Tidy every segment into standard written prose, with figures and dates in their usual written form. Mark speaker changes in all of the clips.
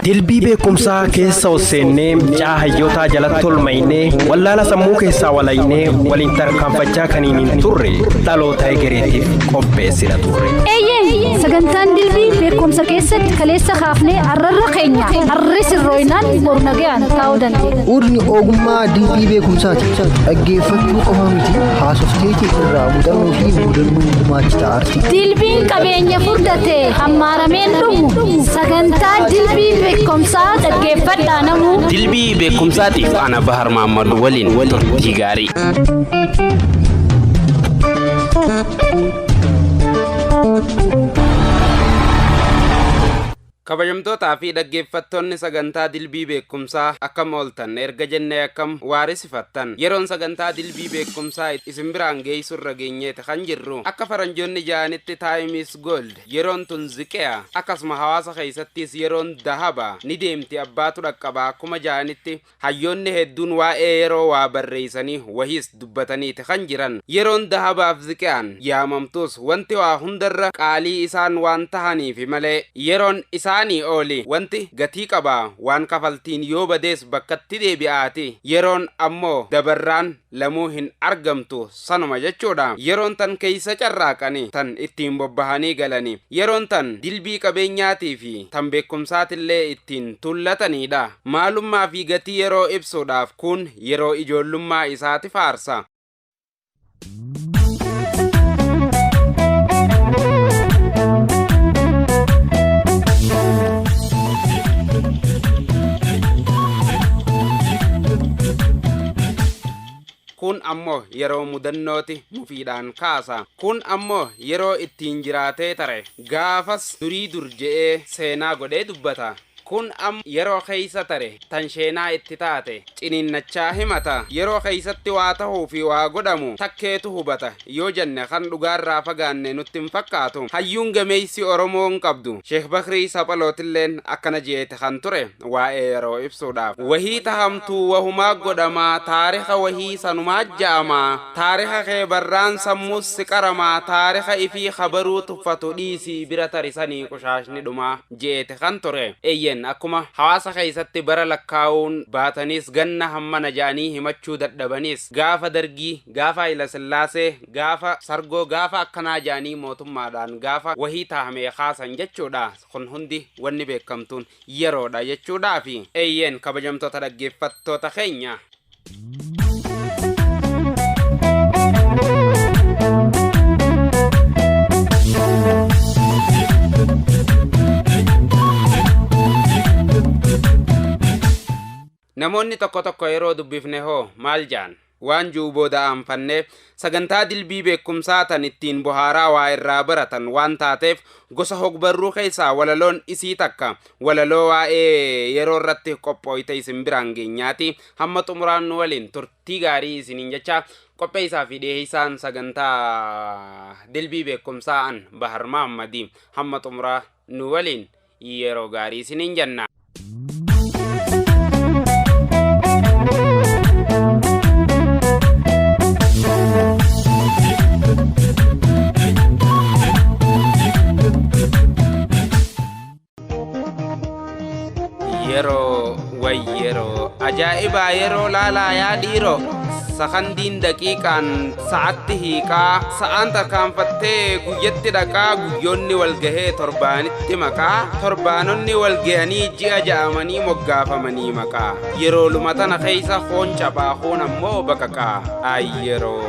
Speaker 1: Dilbii beekumsaa keessa ol seennee caa hayyootaa jalatti olmaynee wallaala sammuu keessaa walaynee waliin tarkaanfachaa kaniin hin turre dhaloota egereetiif qopheessina turre.
Speaker 2: Eeyyee, sagantaan Dilbii beekumsa keessatti kaleessa kaafnee arrarra keenya arri sirrooynaan boru nagayaan taa'uu dandeenya.
Speaker 3: Urni ogummaa dilbii beekumsaati. Dhaggeeffachuu qofa miti, haasofteetii irraa muuxannoo fi mudannoo gumaachita aartii.
Speaker 2: Dilbiin qabeenya furdate hammaarameen dhumu sagantaa Dilbii beekumsaa dhaggeeffadhaa namuu.
Speaker 4: Dilbii beekumsaatiif ana Bahar Maammad waliin turtii gaarii.
Speaker 5: Kabajamtootaa fi dhaggeeffattoonni sagantaa Dilbii Beekumsaa, akkam ooltan erga jennee, akkam waarisifattan? Yeroon sagantaa Dilbii Beekumsaa isin biraan geessu irra geenyeeti kan jirru. Akka faranjoonni ja'anitti "Time is gold", yeroon tun ziqe'a. Akkasuma hawaasa keessattis yeroon dahaba, ni deemti, abbaatu dhaqqaba. Akkuma ja'anitti hayyoonni hedduun waa'ee yeroo waa barreessanii wahiis dubbataniiti kan jiran. Yeroon dahabaaf ziqe'an yaamamtus wanti waa hundarra qaalii isaan waan tahaniifi malee yeroon isaanii ooli wanti gatii qaba, waan kafaltiin yoo badees bakkatti deebi'aati. Yeroon ammoo dabarraan lamuu hin argamtu, sanuma jechuudha. Yeroon tan keeysa carraaqani, tan ittiin bobbahanii galani, yeroon tan dilbii qabeenyaatii fi tan beekumsaatillee ittiin tullatanidha. Maalummaa fi gatii yeroo ibsuudhaaf kun yeroo ijoollummaa isaati faarsa. Kun ammoo yeroo mudannooti mufiidhaan kaasa. Kun ammoo yeroo ittiin jiraatee tare, gaafas durii dur je'ee seenaa godhee dubbata. Kun am yeroo keeysa tare, tan sheenaa itti taate ciniinnachaa himata. Yeroo keeysatti waa tahuu fi waa godhamu takkeetu hubata yoo jenne kan dhugaarraa fagaanne nutti hin fakkaatu. Hayyuun gameeysi Oromoon qabdu Sheekh Bakrii Saphalootilleen akkana je'eeti kan ture waa'ee yeroo ibsuudhaaf: "Wahii tahamtuu wahumaa godhamaa, taarika wahii sanumaa ja'amaa, taarika kee barraan sammuus si qaramaa, taarika ifii kabaruu tuffatu dhiisii bira tarisanii qushaashni dhumaa" je'eeti kan ture. Eeyyen, akkuma hawaasa keessatti bara lakkaa'uun baataniis ganna hammana ja'anii himachuu dadhabaniis, gaafa Dargii, gaafa Hayila Sillaasee, gaafa Sargoo, gaafa akkanaa ja'anii mootummaadhaan gaafa wahii tahamee kaasan jechuudha. Kun hundi wanni beekamtuun yeroodha jechuudhaafi. Eeyyeen, kabajamtoota dhaggeeffattoota keenya. Namoonni tokko tokko yeroo dubbifne hoo maal ja'an? Waan ji'u booda aanfannee sagantaa Dilbii Beekumsaa tan ittiin bohaaraa waa irraa baratan waan taateef, gosa hogbarruu keessaa walaloon isii takka walaloo waa'ee yeroo irratti qophooyte isin biraan geenyaati. Hamma xumuraan nu waliin turtii gaarii isiniin jecha, qopheessaa fi dhiyeessaan sagantaa Dilbii Beekumsaa an Bahar Mahammadi. Hamma xumuraa nu waliin yeroo gaarii isiniin jenna. Yeroo, way yeroo, ajaa'ibaa yeroo laalaa yaa dhiiroo! Sakandiin daqiiqaan sa'atti hiiqaa, sa'aan tarkaanfattee guyyatti dhaqaa, guyyoonni wal gahee torbaanitti maqaa, torbaanonni wal gahanii ji'a ja'amanii moggaafamanii maqaa. Yeroo luma tana keessa foon caphaa, foon ammoo baqaqaa. Ay yeroo,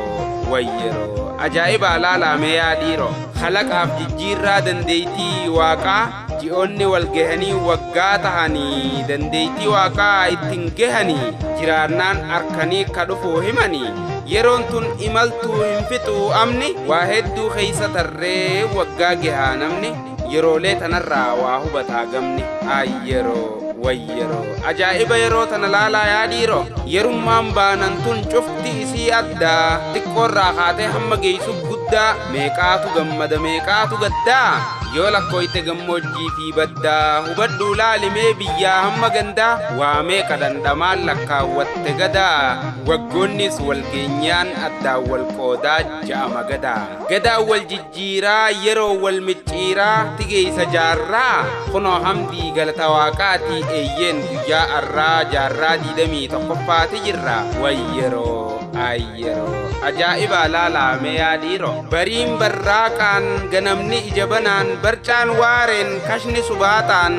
Speaker 5: way yeroo, ajaa'ibaa laalaa mee yaa dhiiroo! Kalaqaaf jijjiirraa dandeeytii waaqaa, ji'oonni wal gahanii waggaa tahanii, dandeeytii waaqaa ittiin gahanii, jiraannaan arkanii ka dhufuu himanii. Yeroon tun imaltuu hin fixuu amni, waa hedduu keessa tarree waggaa gahaa namni, yeroolee tanarraa waa hubataa gamni. Ay yeroo, way yeroo, ajaa'iba yeroo tana laalaa yaa dhiiroo! Yerummaan baanan tun cufti isii addaa, xiqqoorraa kaatee hamma geessu. guddaa meeqaatu gammada meeqaatu gaddaa yoo lakkooyte gammoojjii fi baddaa hubadhuu laalimee biyyaa hamma gandaa waa meeqa dhandhamaan lakkaawwatte gadaa waggoonnis walgeenyaan addaan wal qoodaa ja'ama gadaa gadaan wal jijjiiraa yeroo wal micciiraa tigeeysa jaarraa kunoo hamdii galata waaqaatii eeyyeen guyyaa arraa jaarraa 21ffaati jirra way yeroo ay yeroo ajaa'ibaa laalaa mee yaa dhiiro bariin barraaqaan ganamni ija banaan barcaan waareen kashni subaataan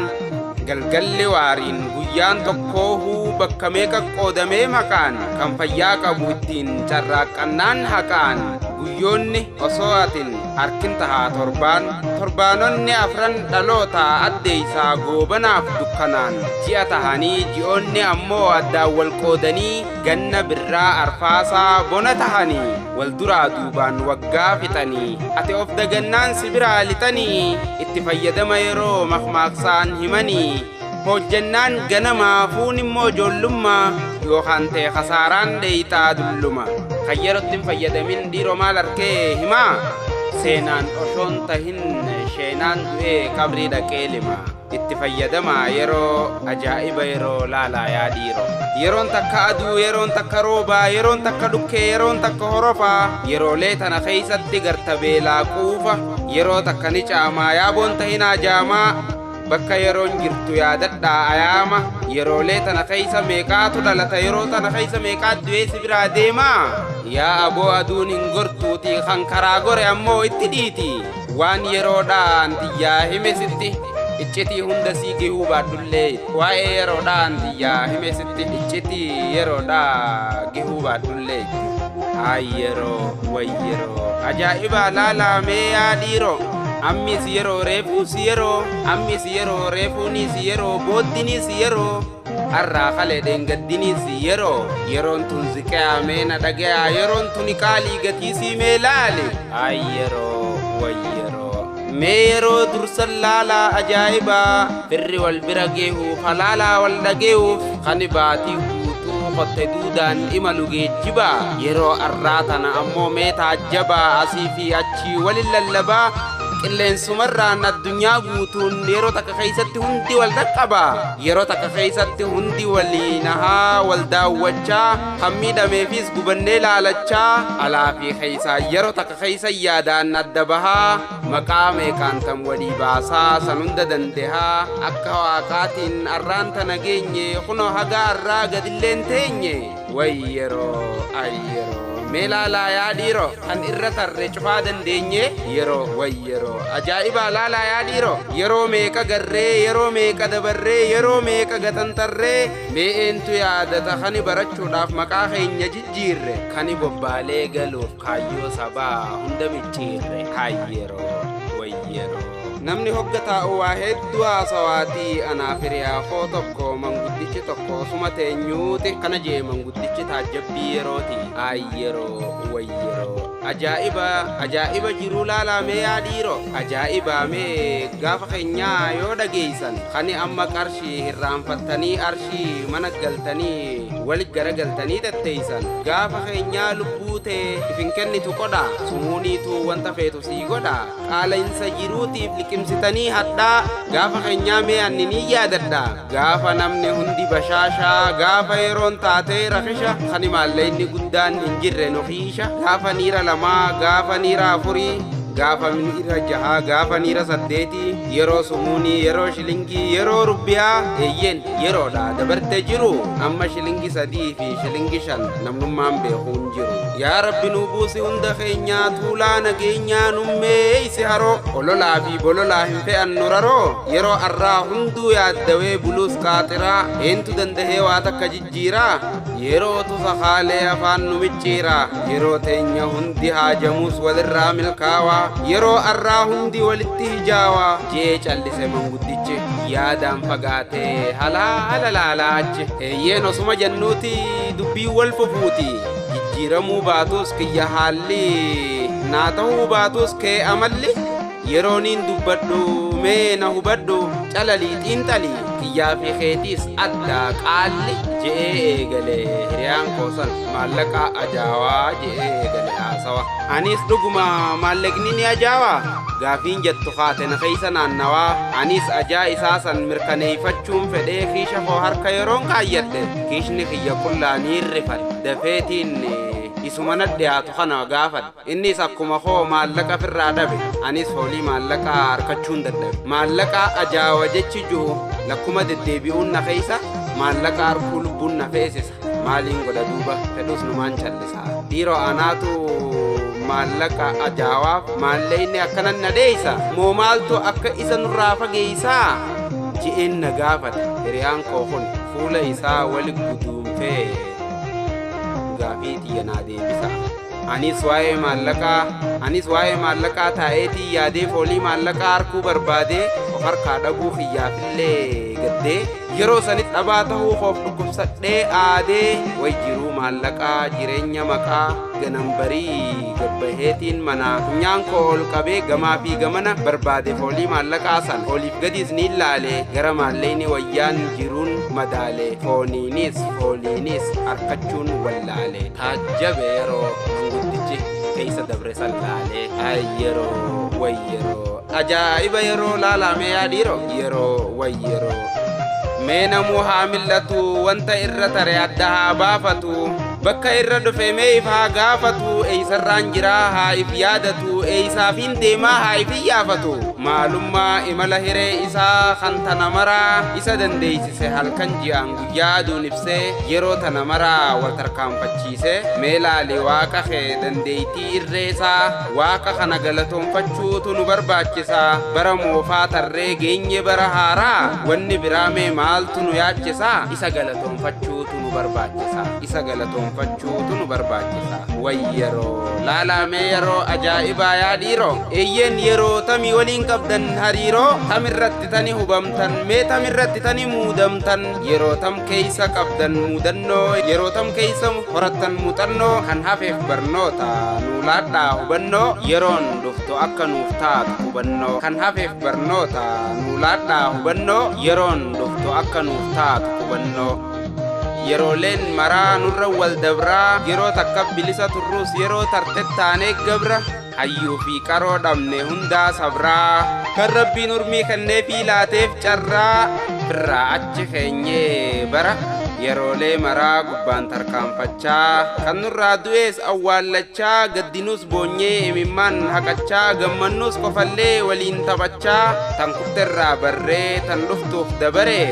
Speaker 5: galgalli waariin guyyaan tokkoohuu bakka meeqa qoodamee maqaan kan fayyaa qabu ittiin carraaqqannaan haqaan guyyoonni osoo atin harkin tahaa torbaan torbaanonni afran dhaloota addeeysaa goobanaaf dukkanaan ji'a tahanii ji'oonni ammoo addaan wal qoodanii ganna birraa arfaasaa bona tahanii wal duraa duubaan waggaa fixanii ati of dagannaan si biraa lixanii itti fayyadama yeroo makmaaksaan himanii hojjannaan ganamaa fuun immoo ijoollummaa yookaan ta'e kasaaraan dheeyxaa dulluma kan yerootti hin fayyadamin dhiiroo maal arkee himaa seenaan osoon tahin sheenaan du'ee qabrii dhaqee lima itti fayyadamaa yeroo ajaa'iba yeroo laalaa yaa dhiiro yeroon takka aduu yeroon takka roobaa yeroon takka dhukkee yeroon takka horofaa yeroolee tana keeysatti garta beelaa quufa yeroo takka ni caamaa yaaboon tahinaa jaamaa bakka yeroon jirtu yaadadhaa ayaama yeroolee tana keeysa meeqaatu dhalata yeroo tana keeysa meeqaat du'ee si biraa deemaa yaa aboo aduun hin gortuuti kan karaa gore ammoo itti dhiiti waan yeroodhaan tiyyaa hime sitti iccitii hunda sii gihuu baadhullee waa'ee yeroodhaan tiyyaa hime sitti iccitii yeroodhaa gihuu baadhullee ay yeroo way yeroo ajaa'ibaa laalaa mee yaa dhiiroo ammis yeroo reefuus yeroo ammis yeroo reefuunis yeroo booddiniis yeroo har'aa kalee dheengaddiniis yeroo yeroon tun ziqaa mee na dhagayaa yeroon tuni qaalii gatiisii mee laale ay yeroo way yeroo mee yeroo dursan laalaa ajaa'ibaa firri wal bira geehuuf halaalaa wal dhageehuuf kani baatii guutuu qotte duudaan imalu geejjibaa yeroo arraa tana ammoo mee taajjabaa asii fi achii walin lallabaa qilleensumarraan addunyaa guutuun yeroo takka keeysatti hundi wal dhaqqaba yeroo takka keeysatti hundi waliinahaa wal daawwachaa kan miidhameefis gubannee laalachaa alaa fi keeysaa yeroo takka keeysa yaadaan adda bahaa maqaa meeqaan tan walii baasaa san hunda dandehaa akka waaqaatiin arraan tana geenye kunoo haga arraa gadilleen teenye way yeroo ay yeroo mee laalaa yaa dhiiro kan irra tarre cufaa dandeenye yeroo way yeroo ajaa'ibaa laalaa yaa dhiiro yeroo meeqa garree yeroo meeqa dabarree yeroo meeqa gatantarree mee eentu yaadata kani barachuudhaaf maqaa keenya jijjiirre kani bobbaalee galuuf kaayyoo sabaa hunda micciirre hay yeroo way yeroo namni hogga taa'u waa hedduu haasawaatii anaaf hiriyaa koo tokko manguddichi tokko osuma teenyuuti kana jee manguddichi taajjabbii yerooti ay yeroo way yeroo ajaa'iba ajaa'iba jiruu laalaa mee yaa dhiiro ajaa'ibaa mee gaafa keenyaa yoo dhageeysan kani amma qarshii hirraanfattanii arshii mana galtanii walit garagaltanii tetteeysan gaafa keenyaa lubbuu tee ifin kennitu qodha sumuuniitu wanta feetu sii godha qaala'insa jiruutiif liqimsitanii hadhaa gaafa keenyaa mee anni ni yaadadha gaafa namni hundi bashaashaa gaafa yeroon taatee rakisha kani maallayni guddaan hin jirre nu hiisha gaafa niira lamaa gaafa niira afurii gaafa niira jahaa gaafa niira saddeetii yeroo sumuunii yeroo shilingii yeroo rubbiyaa eeyyeen yeroodha dabarte jiru amma shilingi 3 fi shilingi 5 namnummaan beekuun jiru yaa rabbi nuu buusi hunda keenyaa tuulaa nageenyaa nummeeysi haroo ololaa fi bololaa hin fe'annu raroo yeroo arraa hunduu yaaddawee buluus qaaxiraa eentu dandahee waa takka jijjiiraa yeroo tusa haalee afaan nu micciiraa yeroo teenya hundi haajamuus walirraa milkaawaa yeroo arraa hundi walitti hijaawaa jee callise manguddichi yaadaan fagaatee halaala laalaa achi eeyyeen osuma jennuuti dubbii wal fufuuti jijjiiramuu baatus kiyya haalli naa ta'uu baatus kee amalli yerooniin dubbadhu mee na hubadhu calalii xiinxalii kiyyaa fi keetiis addaa qaalli je'ee eegale hiriyaan koosan maallaqa ajaawaa je'ee eegale haasaa. haasawa. Anis dhuguma maallaqni ni ajaa'aa? Gaafiin jettu haate na keessa naannawaa. Anis ajaa isaa san mirkaneeffachuun fedhee kiisha koo harka yeroon kaayyadhe. Kiishni kiyya qullaa ni hirrifadhe. Dafeetiin isuma na dhiyaatu kana gaafadhe. Innis akkuma koo maallaqa firraa dhabe. Anis foolii maallaqa harkachuun dadhabe. Maallaqa ajaawa jechi jiru lakkuma deddeebi'uun na keessa maallaqa harkuu lubbuun na feesisa. Maaliin godha duuba fedhus numaan callisa. Dhiiroo anaatu maallaqa ajaawaaf maallaqni akkanan na dheeysa. Moo maaltu akka isa nurraa fageeysaa? Ji'een na gaafate. Hiriyaan koo kun fuula isaa wali guduunfee gaafii tiyya naa deebisa. Anis waa'ee maallaqaa taa'eetii yaadee foolii maallaqaa harkuu barbaadee of harkaa dhabuu kiyyaafillee gaddee yeroo sanitti dhabaa ta'uu koof dhukkubsadhee aadee way jiruu maallaqaa jireenya maqaa ganambarii gabbaheetiin manaa funyaan koo ol qabee gamaa fi gamana barbaade foolii maallaqaa san oliif gadiis ni ilaale gara maallaqni wayyaan jiruun madaale fooniinis fooliinis harkachuun wallaale taajjabe yeroo manguddichi keessa dabre san laale ay yeroo way yeroo ajaa'iba yeroo laalame yaa dhiiroo yeroo way yeroo mee namuu haa mil'atu wanta irra tare adda haa baafatu bakka irra dhufe mee if haa gaafatu eeysarraan jiraa haa if yaadatu eeysaafin deemaa haa if iyyaafatu maalummaa imala hiree isaa kan tana maraa isa dandeeysise halkan ji'aan guyyaa aduun ibsee yeroo tana maraa wal tarkaanfachiise mee laali waaqa kee dandeeytii irree isaa waaqa kana galatoonfachuutu nu barbaachisa bara moofaa tarree geenye bara haaraa wanni biraa mee maaltu nu yaachisa isa galatoonfachuutu nu barbaachisa isa galatoonfachuutu nu barbaachisa way yeroo laalamee yeroo ajaa'ibaa yaa dhiiroo eeyyeen yeroo tamii waliin qabdan hariiroo tamirratti tani hubamtan mee tamirratti tani muudamtan yeroo tam keeysa qabdan muudannoo yeroo tam keeysa horattan muuxannoo kan hafeef barnoota nuu laadhaa hubannoo yeroon dhuftu akka nuuf taatu hubannoo kan hafeef barnoota nuu laadhaa hubannoo yeroon dhuftu akka nuuf taatu hubannoo yerooleen maraa nurra wal dabraa yeroo takka bilisa turruus yeroo tarte taanee gabra hayyuu fi qaroo dhabne hundaa sabraa kan rabbiin urmii kenneefii laateef carraa firraa achi keenyee bara yeroolee maraa gubbaan tarkaanfachaa kan nurraa du'ees awwaallachaa gaddinuus boonyee imimmaan haqachaa gammannuus kofallee waliin taphachaa tan kufterraa barree tan dhuftuuf dabare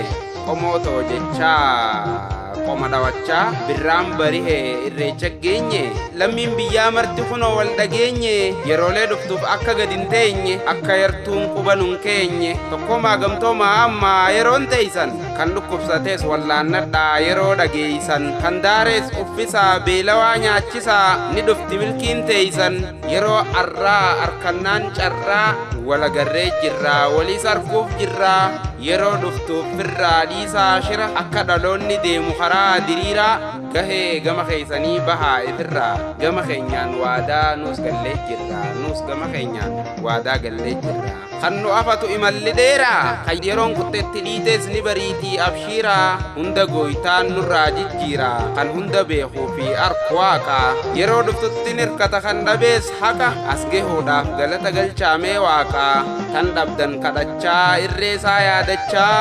Speaker 5: qomootoo jechaa qoma dhawachaa birraan barihee irreecha geenye lammiin biyyaa marti kunoo wal dhageenye yeroolee dhuftuuf akka gad hin teenye akka yartuun quba nun keenye tokkomaa gamtoomaa ammaa yeroon teeysan kan dhukkubsatees wallaannadhaa yeroo dhageeysan kan daarees uffisaa beelawaa nyaachisaa ni dhufti milkiin teeysan yeroo arraa arkannaan carraa walagarree jirraa waliis arkuuf jirraa yeroo dhuftuuf firraa dhiisaa shira akka dhaloonni deemu karaa diriiraa gahee gama keeysanii bahaa ifirraa gama keenyaan waadaa nuus gallee jirra nuus gama keenyaan waadaa gallee jirra kan nu afatu imalli dheeraa kan yeroon kuttetti dhiitees ni bariitii abshiiraa hunda gooytaan nurraa jijjiiraa kan hunda beekuu fi arku waaqaa yeroo dhuftutti nirkata kan dhabees haqa as gahuudhaaf galata galchaamee waaqaa tan dhabdan kadhachaa irreesaa yaadachaa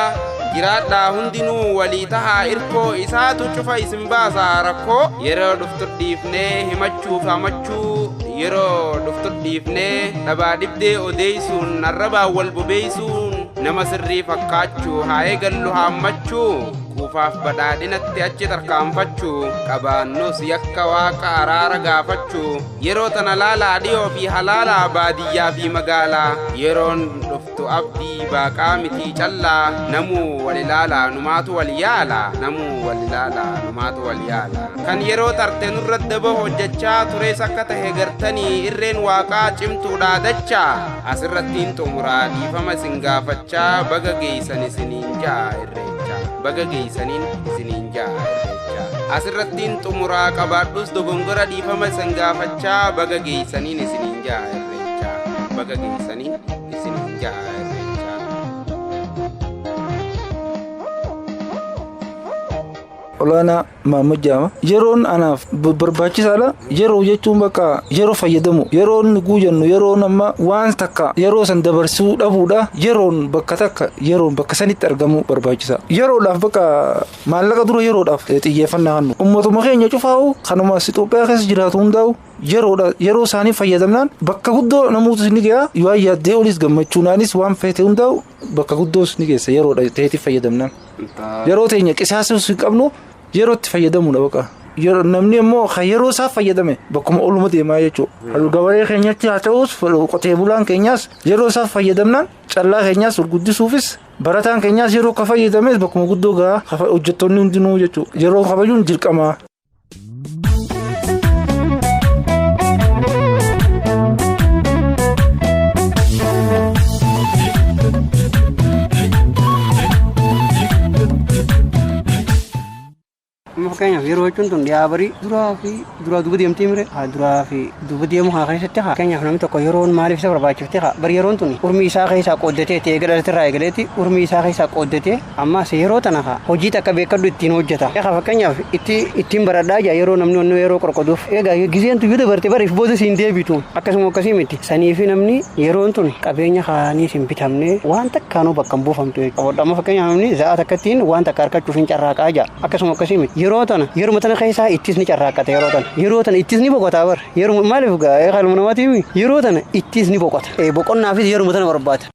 Speaker 5: jiraadhaa hundinuu walii tahaa irkoo isaatu cufa isin baasaa rakkoo yeroo dhuftu dhiifnee himachuuf hamachuu yeroo dhuftu dhiifnee dhabaa dhibdee odeeysuun arrabaa wal bobeeysuun nama sirrii fakkaachuu haa eegallu haammachuu kuufaaf badhaadhinatti achi tarkaanfachuu qabaannus yakka waaqa araara gaafachuu yeroo tana laalaa dhiyoo fi halaalaa baadiyyaa fi magaalaa yeroon dhuftu abdii baaqaa mitii callaa namuu wal ilaalaa numaatu wal yaala namuu wal ilaalaa numaatu wal yaala kan yeroo tarte nurra daba hojjechaa turees akka tahe gartanii irreen waaqaa cimtuudhaa dachaa asirrattiin xumuraa dhiifama isin gaafachaa baga geeysan isiniin jaa irreechaa baga geeysaniin isiniin jaa irreechaa asirrattiin xumuraa qabaadhus dogongora dhiifama isin gaafachaa baga geeysaniin isiniin jaa irreechaa baga geeysaniin isiniin jaa irreechaa.
Speaker 6: Olaanaa Mahammad jedhama. Yeroon anaaf barbaachisaadha. Yeroo jechuun bakka yeroo fayyadamu, yeroon guujannu, yeroon amma waan takka yeroo san dabarsuu dhabuudha. Yeroon bakka takka yeroon bakka sanitti argamu barbaachisa. Yeroodhaaf bakka maallaqa dura yeroodhaaf xiyyeeffannaa hannu. Uummatuma keenya cufaa'u kanumas Itoophiyaa keessa jiraatu hundaa'u yeroodha yeroo isaanii fayyadamnaan bakka guddoo namoota ni ga'a. Waan yaaddee olis gammachuunaanis waan feete hundaa'u bakka guddoos ni geessa yeroodha ta'eetiif fayyadamnaan. Yeroo teenya qisaasuus hin qabnu yeroo itti fayyadamuudha baqa. Namni immoo kan yeroo isaa fayyadame bakkuma ooluma deemaa jechuudha. Gabaree keenyatti haa ta'us qotee bulaan keenyaas yeroo isaa fayyadamnaan callaa keenyaas gurguddisuufis barataan keenyaas yeroo ka fayyadames bakkuma guddoo gahaa hojjettoonni hundinuu jechuudha. Yeroo kabajuun dirqama.
Speaker 7: Fakkeenyaaf yeroo jechuun tun dhiyaa barii duraa fi duraa duuba deemtee mire haa duraa fi duuba deemu haa keessatti haa fakkeenyaaf namni tokko yeroon maaliif isa barbaachifte haa bari yeroon tun urmii isaa keessaa qooddatee ta'ee gara irraa eegaleeti urmii isaa keessaa qooddatee ammas yeroo tana haa hojii takka beekadhu ittiin hojjeta. Haa fakkeenyaaf ittiin baradhaa jaa yeroo namni onnoo yeroo qorqoduuf egaa gizeen tu yoo dabarte bariif booda siin deebitu akkasuma akkasii miti sanii fi namni yeroon tun qabeenya kaaniis hin bitamne waan takkaanuu bakka hin buufamtu jechuudha. Amma fakkeenyaaf namni za'a takkattiin waan takka argachuuf hin carraaqaa jaa akkasuma akkasii miti yeroo tana yeruma tana keessaa ittis ni carraaqqata yeroo tana yeroo tana ittis ni boqotaa bara yeruma maaliif gaa qalma namaatiin yeroo tana ittis ni boqota boqonnaafis yeruma tana barbaada.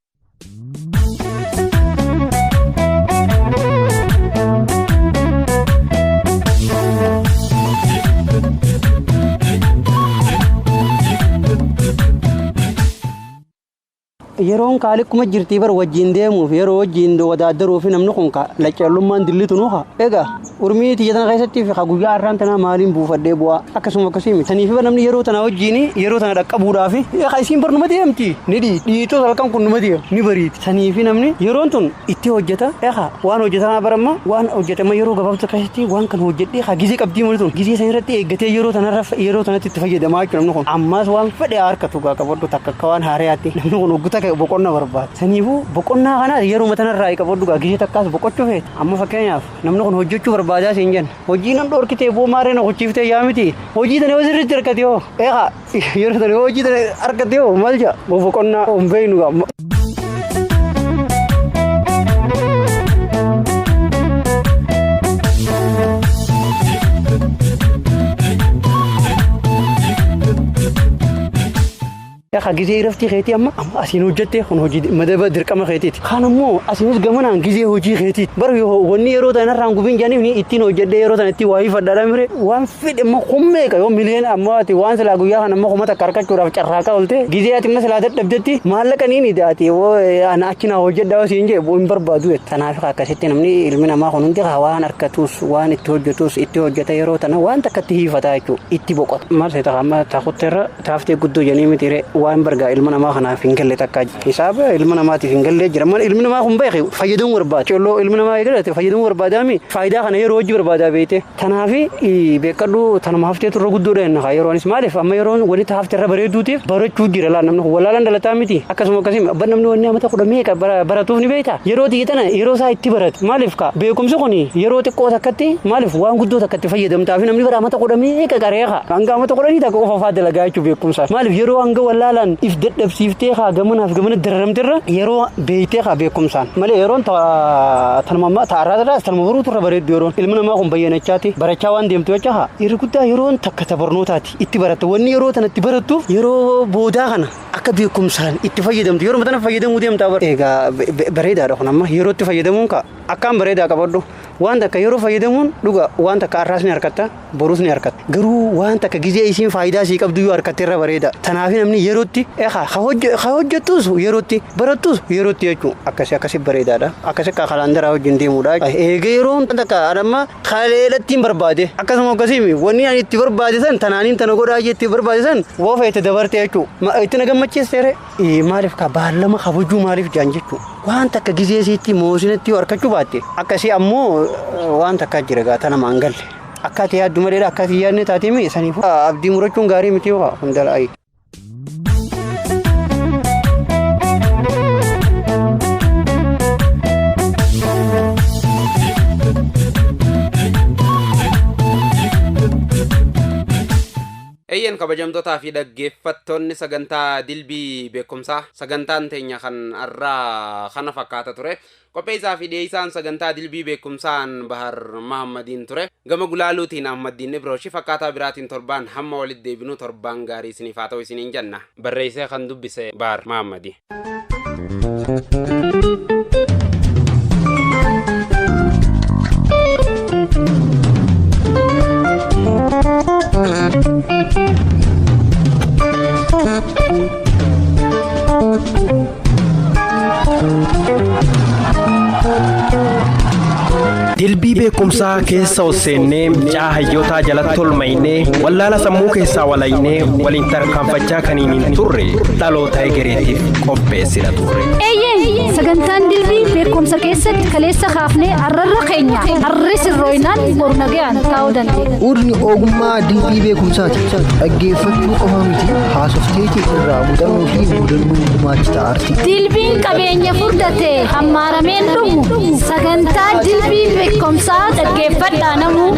Speaker 7: Yeroon kaalikkuma jirtii bar wajjin deemuuf yeroo wajjin wadaaddaruu fi namni kun laccallummaan dillitu nuuha. Egaa urmii tiyya tana keessatti fi guyyaa har'aan tanaa maaliin buufadhee bu'aa akkasuma akkasii miti. Saniif namni yeroo tana wajjin yeroo tana dhaqqabuudhaaf egaa isiin bar numa deemti ni dhiitoo halkan kun numa deemu ni bariiti. Saniif namni yeroon tun itti hojjeta egaa waan hojjetanaa baramma waan hojjetama yeroo gabaabtuu keessatti waan kan hojjedhee haa gizee qabdii mali tun gizee san irratti eeggatee yeroo tanarra yeroo tanatti itti fayyadamaa jechuudha namni kun ammas waan fedhe harkatu gaa qabadhu takka akka waan haaraatti namni kun hogguta boqonnaa barbaada. Saniifuu boqonnaa kana yeroo tanarraa qabadhu gaa gizee takkaas boqochuu feete amma fakkeenyaaf namni kun hojjechuu barbaadaa siin jenna hojii nan dhorkitee boo maaree na hojiiftee yaa miti hojii tana yoo sirriitti harkate hoo eegaa yeroo tana hojii tana harkate hoo maal jaa boqonnaa hin beeknu gaa. Egaa gizee irratti keetii amma asiin hojjette kun hojii madaba dirqama keetiiti. Kaan ammoo asiinis gamanaan gizee hojii keetiiti. Bara wanni yeroo tana irraan gubiin jedhanii ittiin hojjedhee yeroo tana ittiin waayii fadhaadhaa mire waan fedhe immoo kummeeqa yoo miliyoon ammoo ati waan silaa guyyaa kana ammoo kuma takka argachuudhaaf carraaqaa oolte gizee ati immoo silaa dadhabdetti maallaqa niin ati ana achi naa hojjedhaa siin jee hin barbaadu jette. Kanaaf akkasitti namni ilmi namaa kun hundi waan argatus waan itti hojjetus itti hojjeta yeroo tana waan takka itti hiifataa jechuudha itti boqota. Maal seeta amma taakutteerra taaftee guddoo jedhanii miti waan bargaa ilma namaa kanaaf hin galle takka hisaaba ilma namaatiif hin galle jira mana ilmi namaa kun beeke fayyadamuu barbaada colloo ilmi namaa eegalate fayyadamuu barbaadaami faayidaa kana yeroo hojii barbaadaa beekte tanaafi beekadhu tanuma haftee turre guddoodha jenna haa yeroonis maaliif amma yeroon walitti haftee irra bareeduutiif barachuu jira laa namni kun walaalaan dhalataa miti akkasuma akkasii abban namni wanni amata kudha meeqa baratuuf ni beekta yeroo xiyya tana yeroo isaa itti barate maaliif ka beekumsi kun yeroo xiqqoo takkatti maaliif waan guddoo takkatti fayyadamtaa fi namni bara amata kudha meeqa qareeqa hanga amata kudhanii takka qofa faa dalagaa jechuu beekumsa maaliif yeroo hanga wallaalaan if dadhabsiiftee haa gamanaaf gamana dararamtirra yeroo beeytee haa beekumsaan malee yeroon tanuma ta'arraa tanuma baruutu irra bareeddu yeroon ilmi namaa kun bayyanachaati barachaa waan deemtu jecha haa yeroo guddaa yeroon takka tabarnootaati itti baratta wanni yeroo tana itti barattuuf yeroo boodaa kana akka beekumsaan itti fayyadamtu yeroo tana fayyadamuu deemtaa bara egaa bareedaadha kun amma yeroo itti fayyadamuun ka akkaan bareedaa qabadhu waan takka yeroo fayyadamuun dhuga waan takka har'aas ni harkatta boruus ni harkatta garuu waan takka gizee isiin faayidaa sii qabdu yoo harkatte irra bareeda tanaaf namni yerootti egaa ha hojjettus yerootti barattus yerootti jechuun akkasii akkasii bareedaadha akkasii akka kalaandaraa wajjin deemuudha eega yeroon takka amma kaleelattiin barbaade akkasuma akkasii wanni ani itti barbaade san tanaaniin tana godhaa jetti barbaade san woo feete dabarte jechuun itti na gammachiisteere maaliif ka baallama kabajuu maaliif jaan jechuun waan takka gizee isiitti moosinatti yoo harkachuu baatte akkasii ammoo waan takka jira gaa tana maan galle akka ati yaaddu malee akka ati yaadne taatee saniif abdii murachuun gaarii miti yoo hundalaayi.
Speaker 5: Eeyyeen, kabajamtootaa fi dhaggeeffattoonni sagantaa Dilbii Beekumsaa, sagantaan teenya kan har'aa kana fakkaata ture. Qopheessaa fi dhiyeessaan sagantaa Dilbii Beekumsaan Bahar Mahammadiin ture. Gama gulaaluutiin Ahmaddiin Ibrooshi. Fakkaataa biraatiin torbaan hamma walitti deebinu torbaan gaarii isiniif haa ta'u isiniin jenna. Barreessee kan dubbise Bahar Mahammadi.
Speaker 1: Dilbii beekumsaa keessa ol seennee, caa hayyootaa jalatti olmaynee, wallaala sammuu keessaa walaynee, waliin tarkaanfachaa kaniin hin turre dhaloota egereetiif qopheessina turre.
Speaker 2: Eeyyee, sagantaan Dilbii Beekumsa keessatti kaleessa kaafnee arrarra keenya arri sirrooynaan boru nagayaan taa'uu dandeenya.
Speaker 3: Urni ogummaa dilbii beekumsaati. Dhaggeeffachuu qofa miti, haasofteetii irraa muuxannoo fi mudannoo gumaachita aartii.
Speaker 2: Dilbiin qabeenya furdate hammaarameen dhumu. Sagantaa Dilbii Beekumsaa dhaggeeffadhaa namuu.